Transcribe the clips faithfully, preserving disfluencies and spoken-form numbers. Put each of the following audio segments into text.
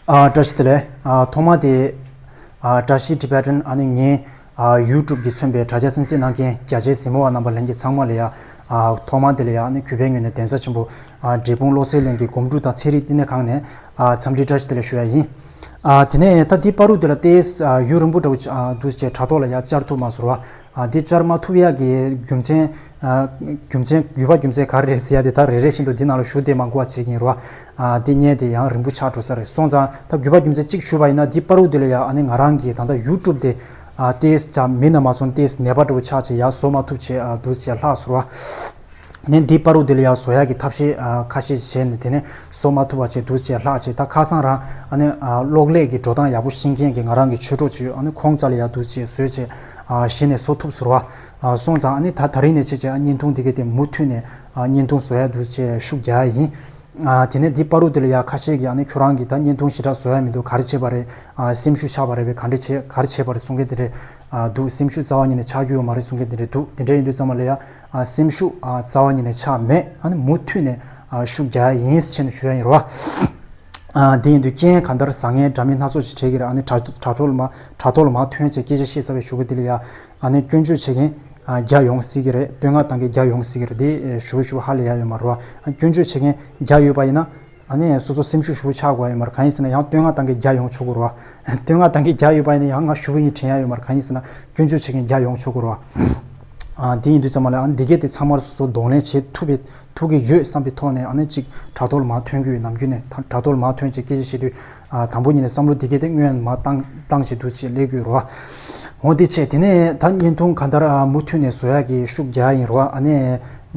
ཨ། བཀྲ་ཤིས་བདེ་ལེགས། ཨ། ཐོག་མ་དེ། ཨ། བཀྲ་ཤིས་Tibetan། ཨ་ནི་ངའི། ཨ། YouTube གིས་མཚོན་པའི་དྲ་རྒྱ་གསན་གཟིགས་གནང་མཁན་རྒྱ་ཆེའི་གཟིགས་མོ་བ་རྣམ་པ་ལྷན་རྒྱས་ཚང་མ་ལ་ཡ། ཨ། ཐོག་མ་དེ་ལ་ཡ། ཨ་ནི་གུས་པའི་ངོས་ནས་གདན་ས་ཆེན་པོ། ཨ། འབྲས་སྤུངས་བློ་གསལ་གླིང་གི་སྒོམ་སྒྲུབ་དང་ཚན་རིག་བསྟི་གནས་ཁང་ནས། ཨ། འཚམས་འདྲི་བཀྲ་ཤིས་བདེ་ལེགས་ཞུ་ཡ་ཡིན། ཨ། དེ་ནས་ད་འདི་བར་དུ་དེ་ལ་ཏོག་ཙམ། ཨ། ཡུན་རིང་པོ་འདྲ་བོ། ཨ། འདུག་སེ་དྲ་ཐོག་ལ་ཡ་བཅར་ཐུབ་མ་སོང་བ། ཨ། འདི་བཅར་མ་ཐུབ་ཡག་གི་རྒྱུ་མཚན། ཨ། རྒྱུ་མཚན། དགོས་པ་རྒྱུ་མཚན་ག་རེ་རེད་ཟེར་ཡ་དེ་ད་རེ་རེ་བཞིན་དུ་འདི་ནང་ལ་ཞུ་བསྡད་མ་དགོས་པ་བྱེད་ཀྱི་ཡིན་རོ། ཨ། འདི་བརྙན་དེ་ཡང་རིང་པོ་ཆགས་འགྲོ་ས་རེད། སོང་ཙང་ད་དགོས་པ་རྒྱུ་མཚན་གཅིག་ཞུ་བ་ཡིན་ན། འདི་བར་དུ་དེ་ལ་ཡ། ཨ་ནི་ང་རང་གི་ད་ལྟ་YouTube དེ། ཨ། ཏོག་ཙམ་མིན་ན་མ་སོང་། ཏོག་ཙམ་ནད་པ་འདྲ་བོ་ཆགས་བྱས་ཡ་བཟོ་མ་ཐུབ་བྱས། ཨ། འདུག་སེ་ལྷག་སོང་བ། ནས་འདི་བར་དུ་དེ་ལ་ཡ་བཟོ་ཡག་གི་ཐབས་ཤེས། ཨ། ཁ་ཤས་བྱས་ནས། དེ་ནས་བཟོ་མ་ཐུབ་པ་བྱས། འདུག་སེ་ལྷག་བྱས། ད་ཁ་སང་རང་། ཨ་ནི། ཨ། གློག་ཀླད་ཀྱི་འགྲོ་སྟངས་ཡག་པོ་ཤེས་མཁན་གྱི་ང་རང་གི་ཆོས་གྲོགས་ཅིག་ཡོད། ཨ་ནི་ཁོང་རྩ་ལ་ཡ་འདུག་སེ་བཟོས་བྱས། ཨ། གཞི་ནས་བཟོ་ཐུབ་སོང་བ། ཨ། སོང་ཙང་ཨ་ནི་ད་ད་རིང་ནས་བྱས་བྱས། ཨ། བརྙན་ཐུང་འདི་གའི་དེ་མུ་མཐུད་ནས། ཨ། བརྙན་ཐུང་བཟོ་ཡ་འདུག་སེ་ཤུགས་རྒྱག་ཡ་ཡིན། ཨ། དེ་ནས་འདི་བར་དུ་དེ་ལ་ཡ་ཁ་ཤས་ཀྱིས། ཨ་ནི་ཁྱོད་རང་གིས་ད་བརྙན་ཐུང་ཞེ་དྲག་བཟོ་ཡ་མི་འདུག་ག་རེ་བྱས་པ་རེད། ཨ། སེམས་ཤུགས་ཆག་པ་རེད་པས། ག་འདྲ་བྱས། ག་རེ་བྱས་པ་རེད་གསུང་མཁན་དེ་འདྲས། ཨ། འདུག་སེམས་ཤུགས་རྩ་བ་ཉིད་ནས་ཆག་རྒྱུ་ཡོད་མ་རེད་གསུང་མཁན་དེ་འདྲས་འདུག་དེ་འདྲ་ཡིན་དུས་ཙམ་པ་ལ་ཡ། ཨ། སེམས་ཤུགས། ཨ། རྩ་བ་ཉིད་ནས་ཆག་མེད། ཨ་ནི་མུ་མཐུད་ནས། ཨ། ཤུགས་རྒྱག་ཡ་ཡིན་ཟེར་ནས་ཞུ་ཡ་ཡིན་རོ། ཨ། དེ་ཡིན་དུས་རྐྱེན་གང་ལྟར་བཟང་ངན་འདྲ་མིན་སྣ་ཚོགས་ཤིག་འཕྲད་ཀྱི་རེད། ཨ་ནི་དྲ་དྲ་ཐོག་ལ་མ་དྲ་ཐོག་ལ་མར་ཐོན་བྱས་སྐད་ཆ་བཤད་ཚར་བའི་གཞུག་གུ་དེ་ལ་ཡ། ཨ་ནི་སྐྱོན་བརྗོད་བྱེད་མཁན། ཨ། བརྒྱ་ཡོང་སྲིད་ཀྱི་རེད། བསྟོད་བསྔགས་གཏང་མཁན་བརྒྱ་ཡོང་སྲིད་ཀྱི་རེད། དེ་ཞུ་ཞུ་ཧ་ལས་ཡ་ཡོད་མ་རེད་བ། ཨ། སྐྱོན་བརྗོད་བྱེད་མཁན་བརྒྱ་ཡོད་པ་ཡིན་ན། ཨ་ནི་སོ་སོ་སེམས་ཤུགས་ཞེ་པོ་ཆག་དགོས་ཡ་ཡོད་མ་རེད། གང་ཡིན་ཟེར་ན་ཡང་བསྟོད་བསྔགས་གཏང་མཁན་བརྒྱ་ཡོང་ཆོག་གི་རེད་བ། བསྟོད་བསྔགས་གཏང་མཁན་བརྒྱ་ཡོད་པ་ཡིན་ན་ཡང་ང་ཞེ་པོ་ཡིན་དྲན་ཡ་ཡོད་མ་རེད། གང་ཡིན་ཟེར་ན་སྐྱོན་བརྗོད་བྱེད་མཁན་བརྒྱ་ཡོང་ཆོག་གི་རེད་བ། ཨ། དེ་ཡིན་དུས་ཙམ་པ་ལ། ཨ། འདི་གས་དེ་ཚང་མར་སོ་སོ་གདོང་ལེན་བྱེད་ཐུབ་པའི། ཐུབ་ཀྱི་ཡོད་བསམ་པའི་ཐོག་ནས། ཨ་ནི་གཅིག་དྲ་ཐོག་ལ་མར་ཐོན་གྱི་ཡོད། ནམ་རྒྱུན་ནས་དྲ་ཐོག་ལ་མར་ཐོན་བྱས་སྐད་ཆ་བཤད་དུས། ཨ། དང་པོ་ཉིད་ནས་བསམ་བློ་འདི་གས་དེ་སྔོན་མར་བཏང་བཏང་བྱས་འདུག་སེ་སླེབས་ཀྱི་ཡོད་རེད་བ། འོ་དེ་བྱས། དེ་ནས་ད་བརྙན་ཐུང་གང་ལྟར། ཨ། མུ་མཐུད་ནས་བཟོ་ཡག་གི་ཤུགས་རྒྱག་ཡ་ཡིན་རེད་བ། ཨ་ནི་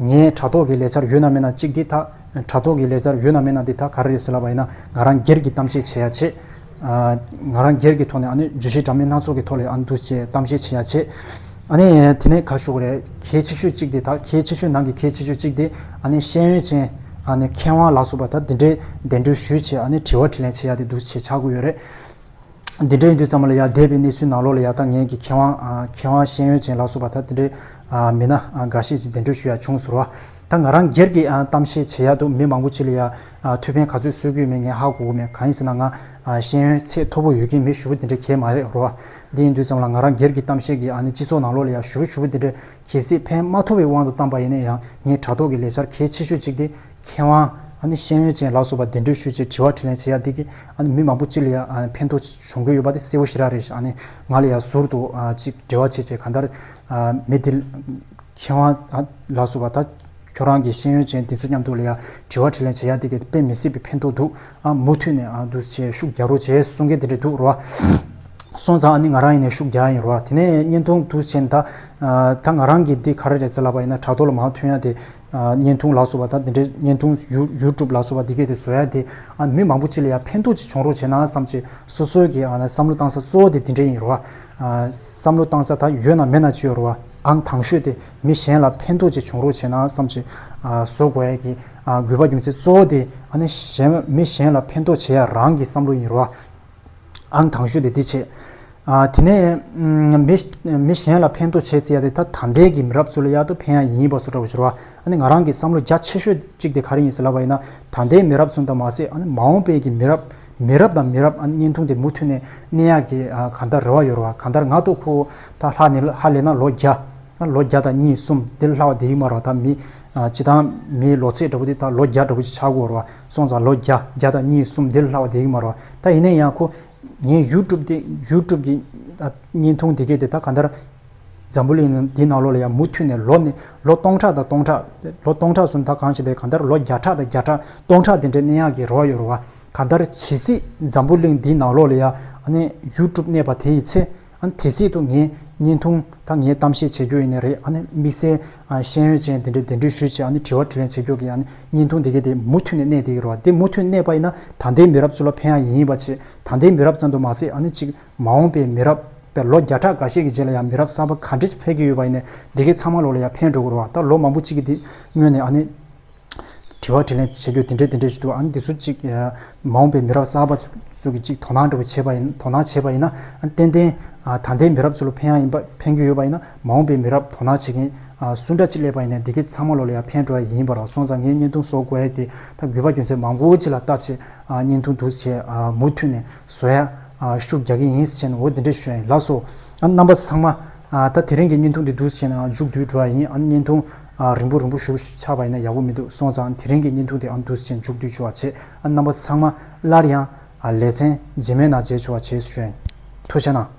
ངའི་དྲ་ཐོག་གི་ལས་འཆར་ཡོད་ན་མེད་ན་གཅིག་འདི་ད། དྲ་ཐོག་གི་ལས་འཆར་ཡོད་ན་མེད་ན་འདི་ད་ག་རེ་རེད་ཟེར་ལབ་པ་ཡིན་ན། ང་རང་སྒེར་གྱི་གཏམ་བཤད་བྱེད་ཡ་བྱེད། ཨ། ང་རང་སྒེར་གྱི་ཐོག་ནས། ཨ་ནི་བརྗོད་གཞི་འདྲ་མིན་སྣ་ཚོགས་ཀྱི་ཐོག་ལ། ཨ། འདུག་སེ་གཏམ་བཤད་བྱེད་ཡ་བྱེད། ཨ་ནི་དེ་ནས་ག་རེ་ཞུ་དགོས་རེད། གལ་ཆེ་ཤོས་གཅིག་དེ། ད་གལ་ཆེ་ཤོས་ནང་གི་གལ་ཆེ་ཤོས་གཅིག་དེ། ཨ་ནི་ཤེས་ཡོན་ཅན། ཨ་ནི་མཁས་དབང་ལ་སོགས་པ་ད་དེ་འདྲའི་གདན་འདྲེན་ཞུས་བྱས། ཨ་ནི་དྲི་བ་དྲིས་ལན་བྱེད་ཡ་དེ་འདུག་སེ་ཆགས་ཀྱི་ཡོད་རེད། འདི་འདྲ་ཡིན་དུས་ཙམ་པ་ལ་ཡ། འདས་པའི་གནས་ཚུལ་ནང་ལོགས་ལ་ཡ། ད་ངེད་ཀྱི་མཁས་དབང་། ཨ། མཁས་དབང་ཤེས་ཡོན་ཅན་ལ་སོགས་པ་ད་དེ་འདྲའི། ཨ། མི་སྣ། ཨ། འགའ་ཤས་ཅིག་གདན་འདྲེན་ཞུ་ཡ་བྱུང་སོང་བ། ད་ང་རང་སྒེར་གྱི། ཨ། གཏམ་བཤད་བྱེད་ཡ་དུ་མི་མང་པོ་ཅིག་ལ་ཡ། ཨ། ཐུགས་ཕན་ག་ཚོད་གསོས་ཀྱི་ཡོད་མེད་ངས་ཧ་གོ་གི་མེད། གང་ཡིན་ཟེར་ན་ང་། ཨ། ཤེས་ཡོན་ཚད་མཐོ་པོ་ཡོད་མཁན་མི་ཞེ་པོ་དེ་འདྲ་གང་ཡང་མ་རེད་རོ། འདི་ཡིན་དུས་ཙམ་ལ་ང་རང་སྒེར་གྱི་གཏམ་བཤད་ཀྱིས། ཨ་ནི་སྤྱི་ཚོགས་ནང་ལོགས་ལ་ཡ་ཞེ་པོ་ཞེ་པོ་དེ་འདྲ་གལ་སྲིད་ཕན་མ་ཐོགས་པའི་དབང་དུ་བཏང་པ་ཡིན་ན་ཡང་། ངའི་དྲ་ཐོག་གི་ལས་འཆར་གལ་ཆེ་ཤོས་གཅིག་དེ། མཁས་དབང་། ཨ་ནི་ཤེས་ཡོན་ཅན་ལ་སོགས་པ་གདན་འདྲེན་ཞུས་བྱས་དྲི་བ་དྲིས་ལན་བྱེད་ཡ་འདི་གིས། ཨ་ནི་མི་མང་པོ་ཅིག་ལ་ཡ། ཨ། ཕན་ཐོགས་བྱུང་གི་ཡོད་པ་དེ་གསལ་པོ་ཞེ་དྲག་རེད། ཨ་ནི་ང་ལ་ཡ་ཟུར་དུ། ཨ། ཅིག་འབྲེལ་བ་བྱས་བྱས་གང་ལྟར། ཨ། མི་འདི། མཁས་དབང་ལ་སོགས་པ་ད་ཁྱོད་རང་གི་ཤེས་ཡོན་ཅན་འདི་ཚོ་མཉམ་དུ་ལ་ཡ་དྲི་བ་དྲིས་ལན་བྱེད་ཡ་འདི་གས་དཔེ་མི་སྲིད་པའི་ཕན་ཐོགས་འདུག་ཨ། མུ་མཐུད་ནས། ཨ། འདུག་སེ་ཤུགས་རྒྱག་རོགས་བྱེད་གསུང་མཁན་དེ་འདྲ་འདུག་རོ། སོང་ཙང་ཨ་ནི་ང་རང་ཡིན་ནའི་ཤུགས་རྒྱག་ཡིན་རོ། དེ་ནས་བརྙན་ཐུང་འདུག་སེ་ད། ཨ། ད་ང་རང་གི་འདི་ག་རེ་རེད་ཟེར་ལབ་པ་ཡིན་ན། དྲ་ཐོག་ལ་མར་ཐོན་ཡ་དེ། ཨ། བརྙན་ཐུང་ལ་སོགས་པ་ད་འདི་འདྲའི་བརྙན་ཐུང་ཡུ་YouTube ལ་སོགས་པ་འདི་གས་དེ་བཟོ་ཡ་དེ། ཨ། མི་མང་པོ་ཅིག་ལ་ཡ་ཕན་ཐོགས་ཅིག་བྱུང་རོགས་བྱས་ན་བསམ་བྱས་སོ་སོའི་གི། ཨ། བསམ་བློ་བཏང་ས་གཙོ་བོ་དེ་འདི་འདྲ་ཡིན་རོ། ཨ། བསམ་བློ་བཏང་ས་ད་ཡོད་ན་མེད་ན་ཅི་ཡོད་རེད་བ། ཨང་དང་ཤོས་དེ་མི་གཞན་ལ་ཕན་ཐོགས་ཅིག་བྱུང་རོགས་བྱས་ན་བསམ་བྱས། ཨ། བཟོ་དགོས་ཡ་གི། ཨ། དགོས་པ་རྒྱུ་མཚན་གཙོ་བོ་དེ། ཨ་ནི་གཞན། མི་གཞན་ལ་ཕན་ཐོགས་བྱེད་ཡ་རང་གི་བསམ་བློ་ཡིན་རེད་བ། ཨང་དང་ཤོས་དེ་འདི་བྱས། ཨ། དེ་ནས། ཨམ། མི། མི་གཞན་ལ་ཕན་ཐོགས་བྱེད་ཟེར་ཡ་དེ་ད་ད་ལྟའི་གི་མི་རབས་ཚོ་ལ་ཡ་ད་ཕན་ཡ་ཡིན་པ་བཟོ་འདྲ་བོ་ཞིག་རེད་བ། ཨ་ནི་ང་རང་གི་བསམ་བློ་རྒྱ་ཆེ་ཤོས་གཅིག་དེ་ག་རེ་ཡིན་ཟེར་ལབ་པ་ཡིན་ན། ད་ལྟའི་མི་རབས་ཚོ་དང་མ་ཟད། ཨ་ནི་མ་འོངས་པའི་གི་མི་རབས། མི་རབས་དང་མི་རབས། ཨ་ནི་བརྙན་ཐུང་དེ་མུ་མཐུད་ནས་གནས་ཡག་གི། ཨ། གང་ལྟར་རེ་བ་ཡོད་རེད་བ། གང་ལྟར་ང་ཚོ་ཁོ་ད་ལྷག་ནས་ལྷག་ལས་ན་ལོ་བརྒྱ། ཨ། ལོ་བརྒྱ་དང་གཉིས་གསུམ་འདི་ལས་ལྷག་པ་བསྡད་ཀྱི་མ་རེད་བ། ད་མི། ཨ། སྤྱིར་བཏང་མིའི་ལོ་ཚད་འདྲ་བོ་དེ་ད་ལོ་བརྒྱ་འདྲ་བོ་ཅིག་ཆགས་ཀྱི་ཡོད་རེད་བ། སོང་ཙང་ལོ་བརྒྱ། བརྒྱ་དང་གཉིས་གསུམ་འདི་ལས་ལྷག་པ་བསྡད་ཀྱི་མ་རེད་བ། ད་ཡིན་ན་ཡང་ཁོ། ངའི་YouTube དེ། YouTube གི། ཨ། བརྙན་ཐུང་དེ་གས་དེ་ད་གང་ལྟར། འཛམ་བུ་གླིང་འདི་ནང་ལོགས་ལ་ཡང་མུ་མཐུད་ནས་ལོ་ནས་ལོ་སྟོང་ཕྲག་དང་སྟོང་ཕྲག་ལོ་སྟོང་ཕྲག་སོང་ད་གང་ཞིག་དེ་གང་ལྟར་ལོ་བརྒྱ་ཕྲག་དང་བརྒྱ་ཕྲག་སྟོང་ཕྲག་དེ་འདྲའི་གནས་ཡག་གི་རེ་བ་ཡོད་རེད་བ། གང་ལྟར་ཇི་སྲིད་འཛམ་བུ་གླིང་འདིའི་ནང་ལོགས་ལ་ཡ། ཨ་ནི་YouTube གནས་པ་དེ་ཡི་ཚེ། ཨ་ནི་དེ་སྲིད་དུ་ངའི་བརྙན་ཐུང་། ད་ངའི་གཏམ་བཤད་བྱེད་རྒྱུ་ཡིན་ནའི་རེད། ཨ་ནི་དམིགས་བསལ། ཨ། ཤེས་ཡོན་ཅན་དེ་འདྲའི་གདན་འདྲེན་ཞུས་བྱས། ཨ་ནི་དྲི་བ་དྲིས་ལན་བྱེད་རྒྱུ་གི། ཨ་ནི་བརྙན་ཐུང་དེ་གས་དེ་མུ་མཐུད་ནས་གནས་བསྡད་ཀྱི་རེད་བ། དེ་མུ་མཐུད་གནས་པ་ཡིན་ན་ད་ལྟའི་མི་རབས་ཚོ་ལ་ཕན་ཡག་ཡིན་པ་བྱས། ད་ལྟའི་མི་རབས་ཙམ་དུ་མ་ཟད། ཨ་ནི་གཅིག་མ་འོངས་པའི་མི་རབས། པའི་ལོ་བརྒྱ་ཕྲག་འགའ་ཤས་ཀྱི་རྗེས་ལ་ཡང་མི་རབས་གསར་པ་ག་འདྲ་ཞིག་འཕེལ་གྱི་ཡོད་པ་ཡིན་ནའི་འདི་གའི་ཚང་མ་ལོག་ལ་ཡང་ཕན་འགྲོ་གི་རེད་བ། ད་ལོ་མང་པོ་གཅིག་གི་དེ་སྔོན་ནས། ཨ་ནི་དྲི་ དྲི་བ་དྲིས་ལན་བྱེད་རྒྱུ་དེ་འདྲས་དེ་འདྲས་ཞིག་འདུག་ཨ་ནི་དེ་ཚོ་གཅིག་ཨ་མ་འོངས་པའི་མི་རབས་གསར་པ་ཚོ་གིས་གཅིག་དོ་སྣང་འདྲ་བོ་བྱས་པ་ཡིན། དོ་སྣང་བྱས་པ་ཡིན་ན། ཨ་ནི་ཏན་ཏན་ཨ་ད་ལྟའི་མི་རབས་ཚོ་ལ་ཕན་ཡག་ཡིན་པ། ཕན་གྱི་ཡོད་པ་ཡིན་ན། མ་འོངས་པའི་མི་རབས་དོ་སྣང་བྱེད་མཁན་ཨ་སུ་འདྲ་ཅིག་སླེབས་པ་ཡིན་ནའི་དེ་གས་ཚང་མ་ལོ་ལ་ཡང་ཕན་འགྲོ་ཡ་ཡིན་པ་རེད། སོང་ཙང་ངས་བརྙན་ཐུང་བཟོ་དགོས་ཡ་དེ་ད་དགོས་པ་རྒྱུ་མཚན་མང་པོ་ཅིག་ལ་བལྟས་བྱས་ཨ་བརྙན་ཐུང་འདུག་སེ་བྱས་ཨ་མུ་མཐུད་ནས་བཟོ་ཡ་ཨ་ཤུགས་རྒྱག་གི་ཡིན་ཟེར་བྱས་ནས། འོ་དེ་འདྲས་ཞུ་ཡ་ཡིན། ལགས་སོ། ཨ་རྣམ་པ་ཚང་མ་ཨ་ད་དེ་རིང་གི་བརྙན་ཐུང་འདི་འདུག་སེ་བྱས་ནས་ཨ་མཇུག་བསྡུས་འགྲོ་ཡ་ཡིན། ཨ་ནི་བརྙན་ཐུང་ཨ་རིང་པོ་རིང་པོ་ཞིག་ཆགས་པ་ཡིན་ན་ཡག་པོ་མི་འདུག་སོང་ཙང་དེ་རིང་གི་བརྙན་ཐུང་འདི་ཨ་འདུག་སེ་བྱས་མཇུག་བསྡུས་ཆོག་པ་བྱས། ཨ་རྣམ་པ་ཚང་མ་སླར་ཡང་ཨ་ལེ་ཚན་རྗེས་མའི་ནང་མཇལ་ཆོག་པ་བྱས་ཞུ་ཡ་ཡིན། ཐུགས་རྗེ་གནང་།